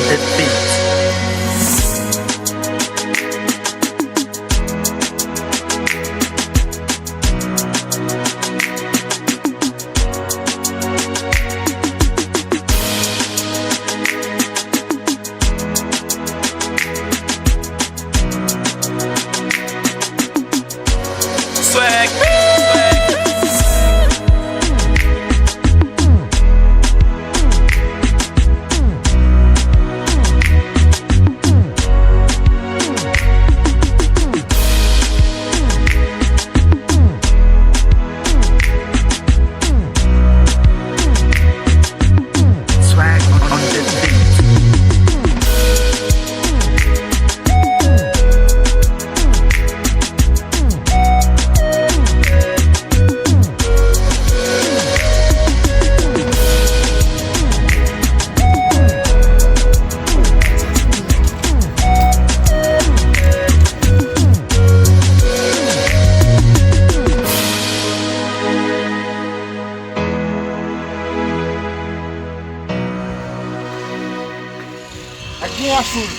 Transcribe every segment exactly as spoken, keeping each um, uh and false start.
the beat. Swag. Swag on the beat. Ak gen a foul.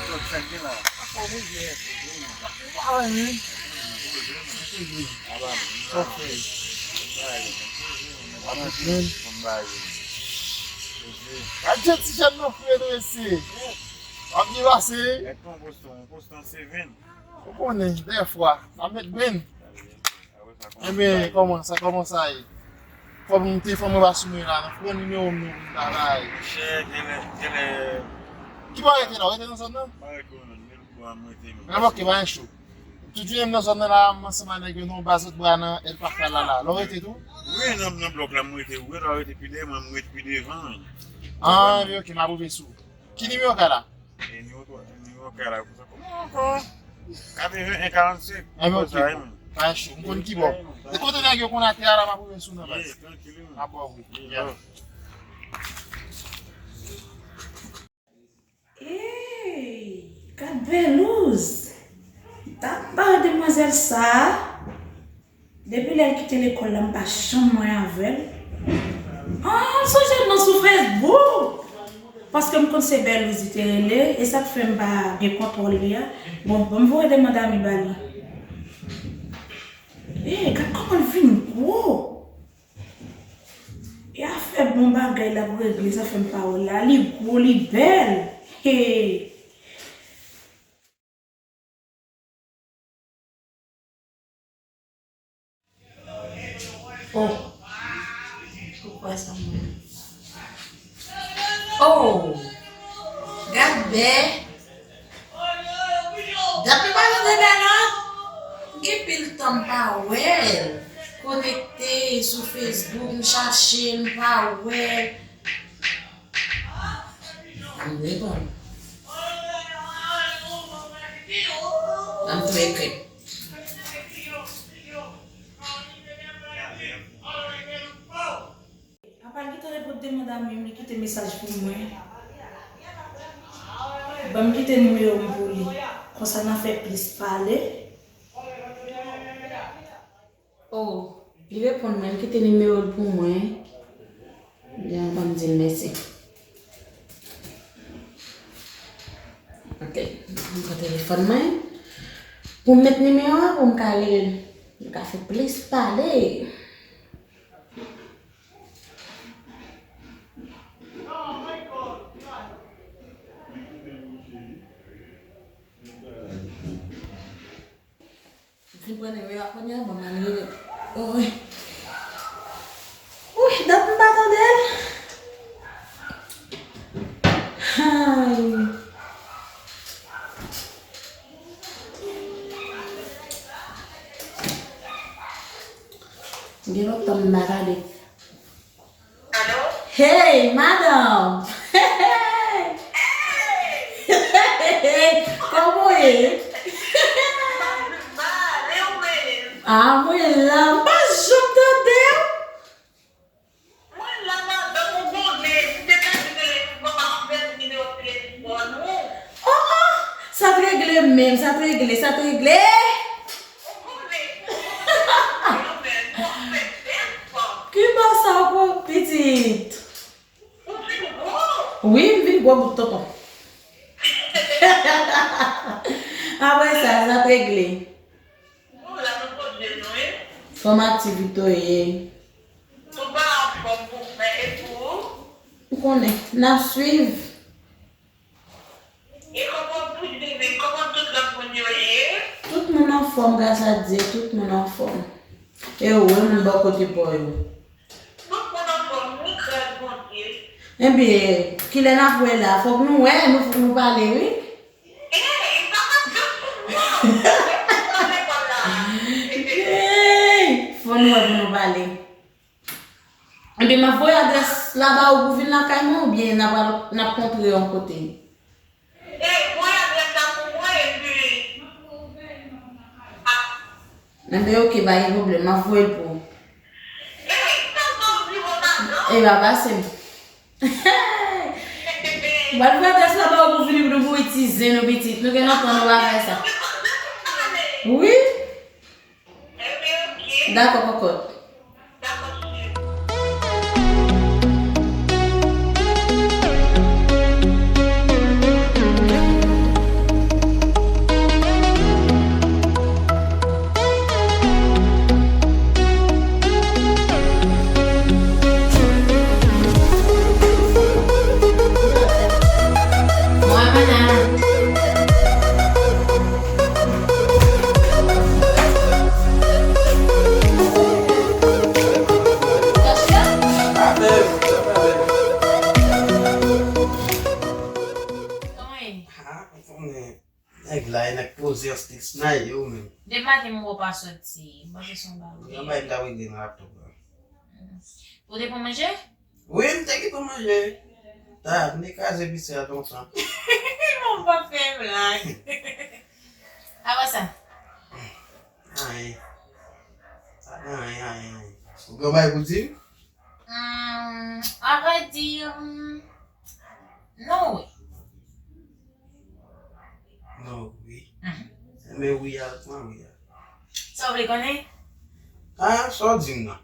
Yo, sa gen la. Ak fò mwen gen. Sa fè. Adye ti jèn nan fre drese. W ap byen pase. Ou konnen, dèfwa, m ap met grenn. Ebyen, kòman sa, kòman sa ye? Fò m te fò mwen pa sou mwen la, non. Pran nimewo m non pou m ta bay. Monchè, genlè, genlè. Ki bò w rete la? W rete nan zòn nan? Pa rete nan zòn nan, men bò a m rete menm. Nan bò ki pa gen cho. Tout jounen m nan zòn nan la, m ansanm a nèg yo nan yon ba zòt bra nan El Pascal la la. Lè w rete tou? Wi, nan, nan blòk la m rete. Wi, lè w rete pi dèyè, mwen m rete pi devan. Ah, wi, ok, m ap rive sou ou. Ki nimewo kay la? E nimewo twa, nimewo kay la, konsa. Kòman ankò? Katreven en karannsenk. Enben, ok. Konsa, wi, men. Pa cho. M konn ki bò. E kote nèg yo konn atè a la, m ap rive sou nan baz. Ye, trankil, wi. M ap ba w wi. Ye, yeah. Ey, gad Belouz! M t ap ba w demwazèl sa a. Depi lè l kite lekòl la, m pa janm wè avè l. Ah, m sonje l nan sou Facebook. Paske m konn se Belouz li te rele, e sa k fè m pa gen kontwòl li a. Bon, ban m voye demande ami ba li. Ey, gad kòman l vin gwo! E afè bon bagay l ap regle, sa fè m pa wè l la. Li gwo, li bèl. Hey! Oh. Poukwa sa mwen? Oh. Gad bè. Dat m pa tande bè non. Gen pil tan m pa wè l. Konekte sou Facebook, m chache l, m pa wè l. Ann reponn. Ann tou ekri. Apa l gentan reponn demann a m, li kite mesaj pou mwen. Ban m kite nimewo m pou li. Konsa n a fè plis pale. Oh, li reponn mwen, li kite nimewo l pou mwen. Jan ban m di l mèsi. Ok, m pran telefòn mwen. Pou m met nimewo a, pou m ka rele l. M ka fè plis pale. M fin pran nimewo a kounye a, bon, m al rele. Oy. Oy, dat m pa tande l. Ay. Gen lontan m pa tande. Alo? Hey, madanm! Hey! Kòman w ye? M ap mal, e ou menm? Ah, mwen la, m pa janm tande w. Mwen la, madanm, ou konnen, m te pèdi telefòn, m pa pèdi nimewo telefòn ou. Oh, oh! Sa t regle menm, sa t regle, sa t regle! Ou konnen, ou konnen, ou konnen. Ki bò sa w pran pitit? Ou vin gwo? Wi, m vin Bon bout tonton. Apre sa, sa t regle. Nou la, nou poze nou, wi. Fanm aktivite w ye. Tout bagay anfòm pou mwen, e pou ou? Ou konnen, n ap swiv. E kòman w poze men, kòman tout lòt moun yo ye? Tout moun anfòm, gras a Dye, tout moun anfòm. E ou, e moun bò kote pa w yo? Tout moun anfòm, wi, gras Bondye. Ebyen, kilè n ap wè la? Fòk nou wè, nou, fòk nou pale, wi. Ey, sa pa t jis pou mwen. Fò nou wè pou nou pale. Ebyen, m ap voye adrès la ba ou pou vin lakay mwen oubyen n ap al, n ap kontre yon kote? Ey, voye adrès la pou mwen epi. Ebyen, oke, pa gen pwoblèm, m ap voye l pou ou. Ey, sa pa w di mwen pa non. Ey, pa pase m. M pral voye adrès la ba ou pou vini pou nou bouritize nou pitit. Nou gen lontan nou pa fè sa. Wi. Dakò, kòkòt. Kòman ye? Ah, ou konnen, nèg la, e nèg poze an stik snipe yo menm. Depi maten m wè w pa soti, m panse se yon bagay. Yon bagay m t ap regle nan laptop la. Ou te pran manje? Wi, m te gentan manje. Ta, m te kraze pise a lontan. Non, m p ap fè blag. Apre sa? Anyen. Anyen, anyen, anyen. Ou gen bagay pou di m? Hmm, à vrai dire, hmm, non, wi. Non, wi. Mhm. Men wi a, pran wi a. Sa w vle konnen? Ah, sa w di m nan.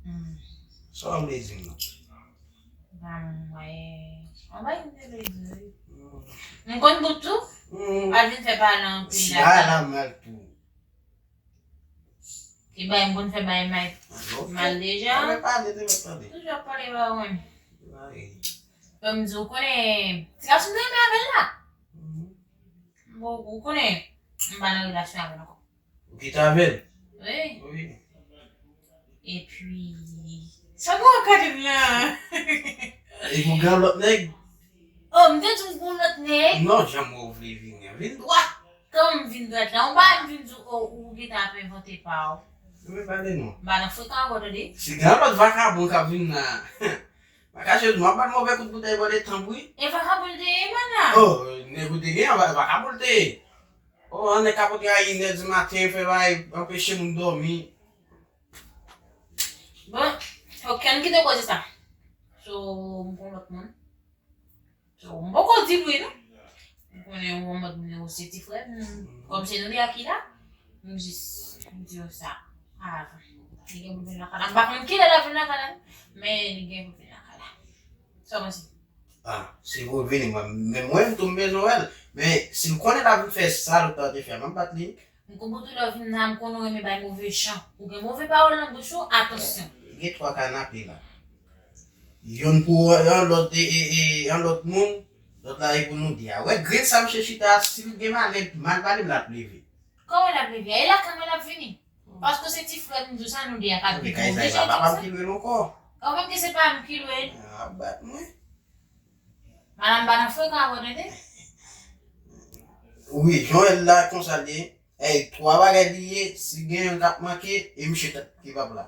Hmm. Sa w vle di m nan? Ban m wè. Anba yon de lezi. M konn bout tou. Al vin fè pale anpil la. Si bagay la mal tou. Ki bagay m konn fè bagay mal, mal deja. Mwen pale, te mèt pale. Toujou ap pale ba mwen. Kòm di, ou konnen, ti gason m te renmen avè l la. Bon, ou konnen, m pa nan relasyon avè l ankò. Ou kite avè l? Wi. Wi. Epi, sa m wè w gade m la? E pou gen lòt nèg? Oh, m te di w pou lòt nèg? Non, jan m wè w vle vini an. Vin dwat. Kòman m vin dwat la? Yon bagay m vin di w, oh, ou gentan ap envante pa w. Mwen pale non. M pa nan frekan avè w tande. Si gen lòt vakabon k ap vin la. Makache, m ap bat move kout boutèy bò de tanp wi. E vakabon l te ye, mana? Oh, nèg ou te gen, va-, vakabon l te ye. Oh, an nèg ka pote a inè di maten, fè bagay, anpeche moun dòmi. Bon, ok, ann kite koze sa. So, m gon lòt moun. So, m poko di l wi, non. M konnen ou anmòd moun yo se ti frè m. Kòm se nou de a ki la, m jis di yo sa avan. Li gen pou l vin lakay la. M pa konn kilè l ap vin lakay la, men li gen pou l vin lakay la. Sa w panse? Ah, si pou l vini, mwen, men mwen tou m bezwen wè l. Men si l konnen l ap vin fè sa lòt la te fè a, m ap bat li. M konn pou tou lè w vin la, m konnen w renmen bay move chan. Ou gen move pawòl nan bouch ou, atansyon. Gen twa kanape la. Yonn pou yon lòt, e, e, e, yon lòt moun, lòt la e pou nou de a. Wè, grenn sa misye chita a, si l gen malè, mal pale m l ap leve. Kòman l ap leve a? E lakay mwen l ap vini. Paske se ti frè m di w sa, nou de a ka viv. Kay sa e pa papa m ki lwe l ankò. Ou menm ke se pa m ki lwe l. A bat mwen. Madanm pa nan frekan avè w tande. Wi, jan w wè l la konsa l ye. Ey, twa bagay li ye, si gen youn k ap manke, e misye tèt ki p ap la.